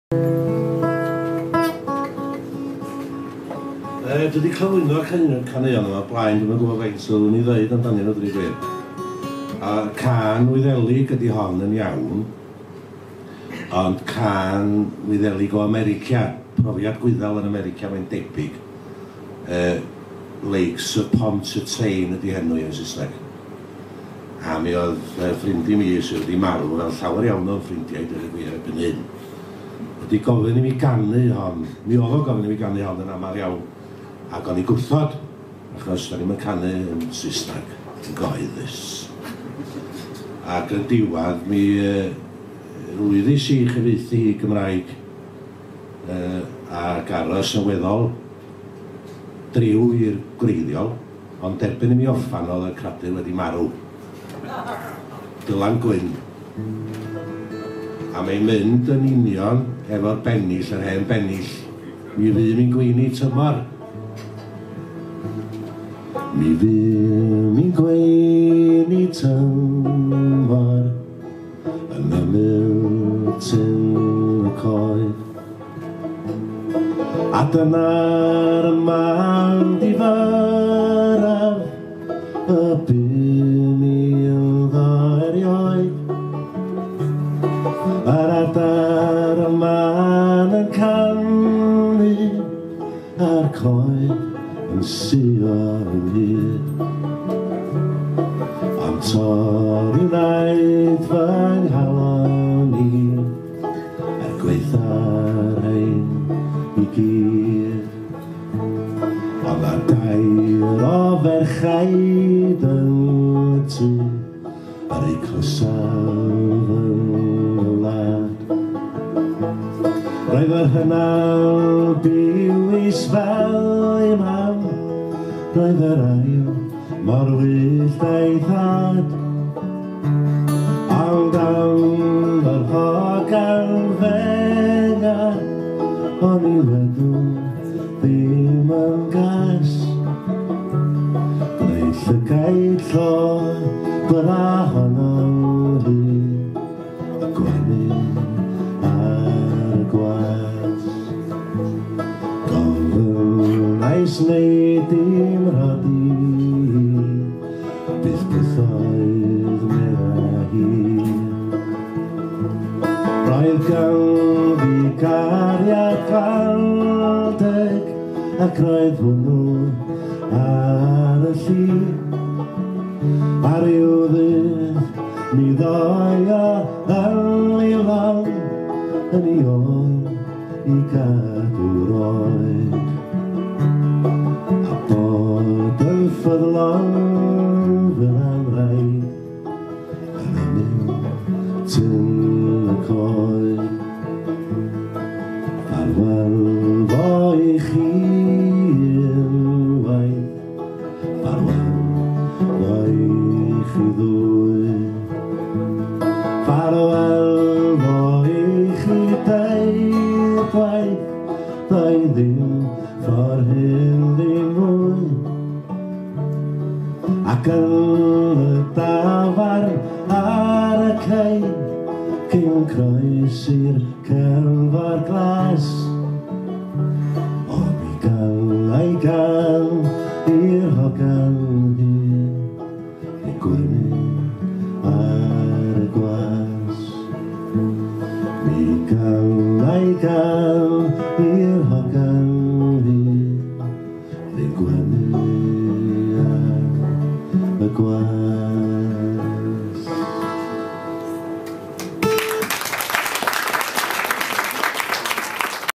Dwi wedi cyflwyno'r caneuon yma blaen, dwi'm yn gwybod faint ddylwn i ddeud amdanyn nhw, dweud gwir. A cân Wyddelig ydy hon yn iawn, ond cân Wyddelig o America, profiad Gwyddel yn America mae'n debyg. Lakes of Pontchartrain ydy henw i yn Saesneg. A mi oedd ffrind i mi sydd wedi marw, fel llawer iawn o'n ffrindiau, dweud y gwir erbyn hyn, wedi gofyn i mi ganu hon. Mi oedd o'n gofyn i mi ganu hon yn aml iawn, ac o'n i gwrthod, achos da ni'm yn canu yn Saesneg, yn gyhoeddus. Ac yn diwedd, mi lwyddis i chyfieithu hi Gymraeg ac aros yn weddol driw i'r gwreiddiol, ond derbyn i mi orffan oedd y cradur wedi marw. Dylan Gwyn. A mae'n mynd yn union efo'r bennill, yr hen bennill. Mi fûm i'n gweini tymor. Mi fûm i'n gweini tymor yn ymyl tyn y coed. A dyna'r man difyrraf y bûm i ynddo erioed. Yr adar yma'n yn canu a'r coed yn suo ynghyd. Am torri wnaeth fy nghalon i, er gwaetha'r rhain i gyd. Ond ar dair o ferchaid yn y tŷ, ar eu clysaf yn y wlad. Roedd yr hynaf biwis fel ei mam, roedd yr ail mor wyllt a'i thad. Ond am yr hogan fenga, o'n i weddw ddim yn gas. Gwneud llygaid llo, bydda honno hi, y gwenyn a'r gwas. Gofynnais wneud i'm rhodi, byth bythoedd medda hi. Roedd ganddi gariad gwaldeg, ac roedd hwnnw ar y lli. A ryw ddydd mi ddoi o yn ei lawn, yn ei ôl i gadw'r oed. A bod yn ffyddlon fel am raid, yn ymyl tyn y coed. Ffarwel fo i chi unwaith, ffarwel fo i chi ddwy. Ffarwel fo i chi deirgwaith, ddoi ddim ffordd hyn ddim mwy. Ac yn y dafarn ar y cei, cyn croesi'r cefnfor glas, o mi ganai gan i'r hogan hŷn, ei gwenu ar y gwas. Mi ganai gan i'r hogan hŷn, ei gwenu ar y gwas.